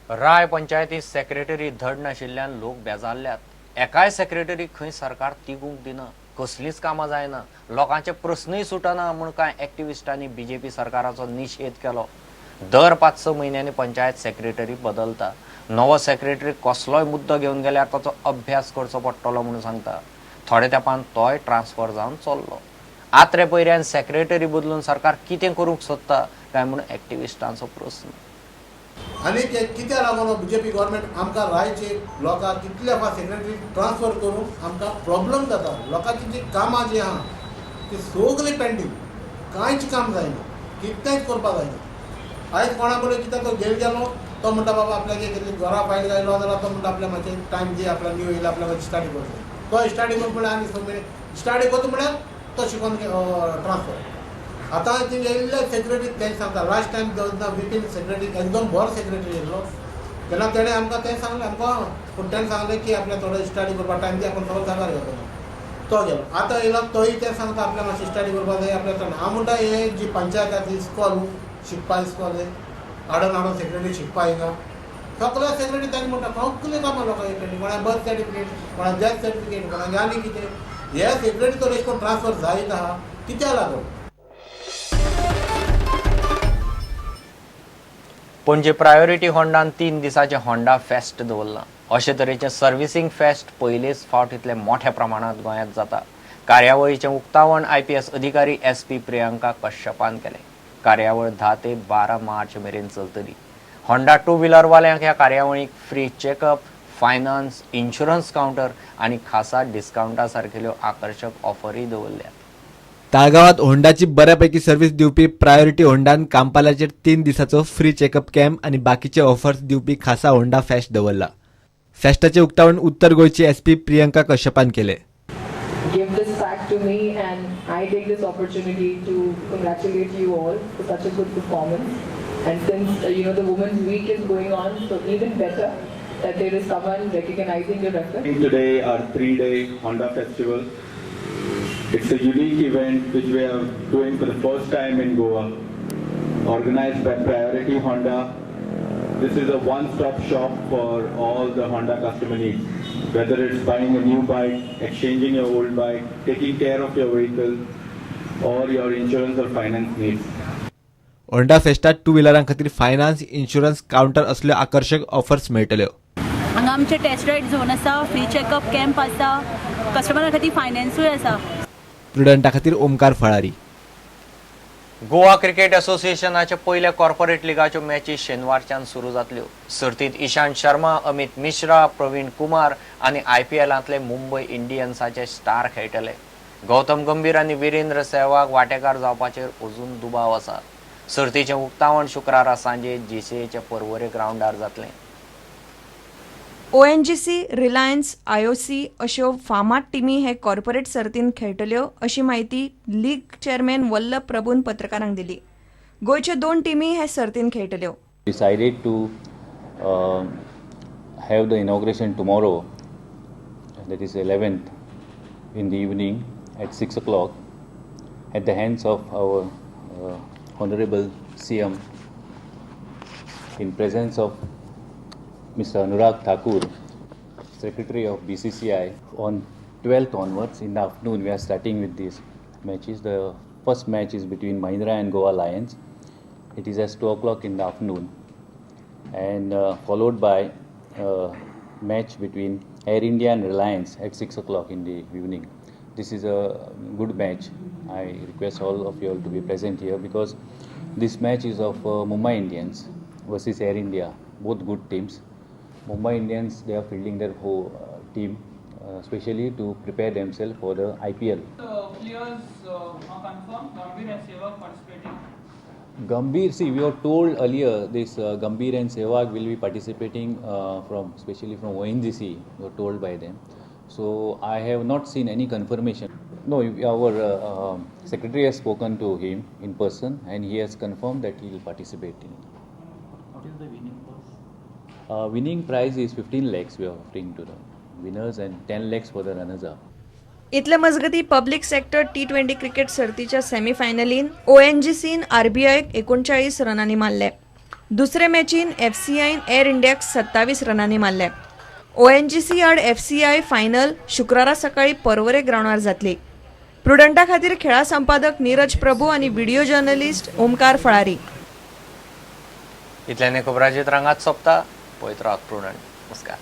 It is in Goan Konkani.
राय पंचायती सेक्रेटरी धड नाशिल्ल्यान लोक बेजारल्यात. एकाय सेक्रेटरी खंय सरकार तिगूंक दिना, कसलींच कामां जायना, लोकांचे प्रस्नूय सुटना म्हूण कांय एक्टिविस्टांनी बीजेपी सरकाराचो निशेध केलो. दर 5-6 म्हयन्यांनी पंचायत सेक्रेटरी बदलता. नवो सेक्रेटरी कसलोय मुद्दो घेवन गेल्यार ताचो अभ्यास करचो पडटलो म्हणून सांगता. थोडे तेंपान तोय ट्रान्सफर जावन चल्लो. आत्रे पयऱ्यान सेक्रेटरी बदलून सरकार कितें करूंक सोदता काय म्हूण एक्टिविस्टांचो प्रस्न. आनी ते कित्याक लागून बीजेपी गव्हर्मेंट आमकां रायचे लोकांक कितले फावट सेक्रेटरी ट्रान्सफर करून आमकां प्रॉब्लम जाता. लोकांची जी कामां जी आहा ती सगळीं पेंडींग, कांयच काम जायना, कितेंच करपाक जायना. आयज कोणा कडेन कितें तो घेवन गेलो तो म्हणटा बाबा आपल्याचे कितली घरा फायल घायलो जाल्यार तो म्हणटा आपल्या मातशें टायम दी, आपल्या न्यू येयला आपल्या मातशें स्टाडी करता. तो स्टाडी करून म्हळ्यार आनी 6 म्हयने स्टाडी करता म्हळ्यार तो शिकोन ट्रान्सफर. आतां ते येयल्ले सेक्रेटरी तें सांगता, लास्ट टायम जेन्ना विपीन सेक्रेटरी एकदम बरो सेक्रेटरी येयल्लो तेन्ना तेणें आमकां तें सांगलें आमकां, पूण तेणें सांगलें की आपल्या थोडो स्टाडी करपाक टायम दी, आपूण सगळो जाग्यार घेतलो. तो गेलो. आतां येयलो तोय तें सांगता आपल्या मातशें स्टाडी करपाक जाय आपल्या. हांव म्हणटा हे जी पंचायत आसा ती इस्कॉल शिकपा इस्कॉल हाडून हाडून सेक्रेटरी शिकपा हिंगा सगळे सेक्रेटरी तांणी म्हणटा सगळीं कामां लोकांक पेंडींग, कोणाक बर्थ सर्टिफिकेट, कोणाक डेथ सर्टिफिकेट, कोणाक आनी कितें. हे सेक्रेटरी तर अशें करून ट्रान्सफर जायत आहा कित्याक लागून? पणजे प्रायोरिटी होंडान 3 दिसांचें होंडा फेस्ट दवरलां. अशे तरेचें सर्व्हिसिंग फेस्ट पयलेच फावट इतले मोठ्या प्रमाणांत गोंयांत जाता. कार्यावळीचें उक्तावण आयपीएस अधिकारी एसपी प्रियंका कश्यपान केलें. कार्यावळ 10 ते 12 मार्च मेरेन चलतली. होंडा टू व्हिलरवाल्यांक ह्या कार्यावळीक free checkup, finance, insurance counter आनी खासा डिस्कावंटा सारकेल्यो आकर्शक ऑफरी दवरल्यात. ताळगांवात होंडाची बऱ्यापैकी सर्व्हिस दिवपी प्रायोरिटी होंडान कांपालाचेर 3 दिसाचो फ्री चेकअप कॅम्प आनी बाकीचे ऑफर्स दिवपी खासा होंडा फेस्ट दवरला. फेस्टाचे उक्तावण उत्तर गोंयची एसपी प्रियंका कश्यपान केले. Give this back to me, and I take this opportunity to congratulate you all for such a good performance. And since the Women's Week is going on, so even better that there is someone recognizing your effort. Today, our 3-day Honda Festival. It's a unique event which we are doing for the first time in Goa, organized by Priority Honda. This is a one-stop shop for all the Honda customer needs. Whether it's buying a new bike, exchanging your old bike, taking care of your vehicle, or your insurance or finance needs. Honda फेस्टात to व्हिलरां खातीर फायनान्स, इन्शुरन्स कावंटर असल्यो आकर्शक ऑफर्स मेळटल्यो. हांगा आमचे टेस्ट रायड झोन आसा, फ्री चॅकअप कॅम्प आसा, कस्टमरा खातीर फायनान्सूय आसा. प्रुडंटा खातीर ओमकार फळारी. गोवा क्रिकेट असोसिएशनाच्या पयल्या कॉर्पोरेट लिगाच्यो मॅची शेनवारच्यान सुरू जातल्यो. सर्तींत इशांत शर्मा, अमित मिश्रा, प्रवीण कुमार आनी आयपीएलांतले मुंबय इंडियन्साचे स्टार खेळटले. गौतम गंभीर आनी विरेंद्र सेहवाग वांटेकार जावपाचेर अजून दुबाव आसा. सर्तीचें उक्तावण शुक्रारा सांजे जीसीएच्या पर्वरे ग्रावंडार जातलें. ओएनजीसी, रिलायन्स, आयओसी अश्यो फामाद टिमी हे कॉर्पोरेट सर्तींत खेळटल्यो अशी म्हायती लीग चेअरमॅन वल्लभ प्रभून पत्रकारांक दिली. गोंयच्यो 2 टिमी हे सर्तींत खेळटल्यो. Decided to have the inauguration tomorrow, that is 11th, in the evening at 6 o'clock at the hands of our Honorable CM in presence of Mr. Anurag Thakur, Secretary of BCCI. On 12th onwards in the afternoon we are starting with these matches. The first match is between Mahindra and Goa Lions. It is at 2 o'clock in the afternoon, and followed by a match between Air India and Reliance at 6 o'clock in the evening. This is a good match. I request all of you all to be present here because this match is of Mumbai Indians versus Air India, both good teams. Mumbai Indians, they are fielding their whole team, especially to prepare themselves for the IPL. Players are confirmed, Gambhir and Sehwag participating. Gambhir, see, we were told earlier this Gambhir and Sehwag will be participating from, especially from ONGC, we were told by them. So I have not seen any confirmation. No, our secretary has spoken to him in person and he has confirmed that he will participate in it. What is the winning prize? Winning prize is 15 lakhs we are offering to the winners and 10 lakhs for the runners up. इतले मजगती पब्लिक सेक्टर टी20 क्रिकेट सर्तीच्या सेमीफायनलीन ओएनजीसीन आरबीआयक 39 रनांनी मारले. दुसरे मॅचीन एफसीआयन एअर इंडियाक 27 रनांनी मारले. ओएनजीसी आड एफसीआय फायनल शुक्रारा सकाळी पर्वरे ग्रावंडार जातली. प्रुडंटा खातीर खेळा संपादक नीरज प्रभू आनी व्हिडिओ जर्नलिस्ट ओमकार फळारी. इतल्याने खबरांची रंगात सोंपता. पळयत रावात प्रुडंट. नमस्कार.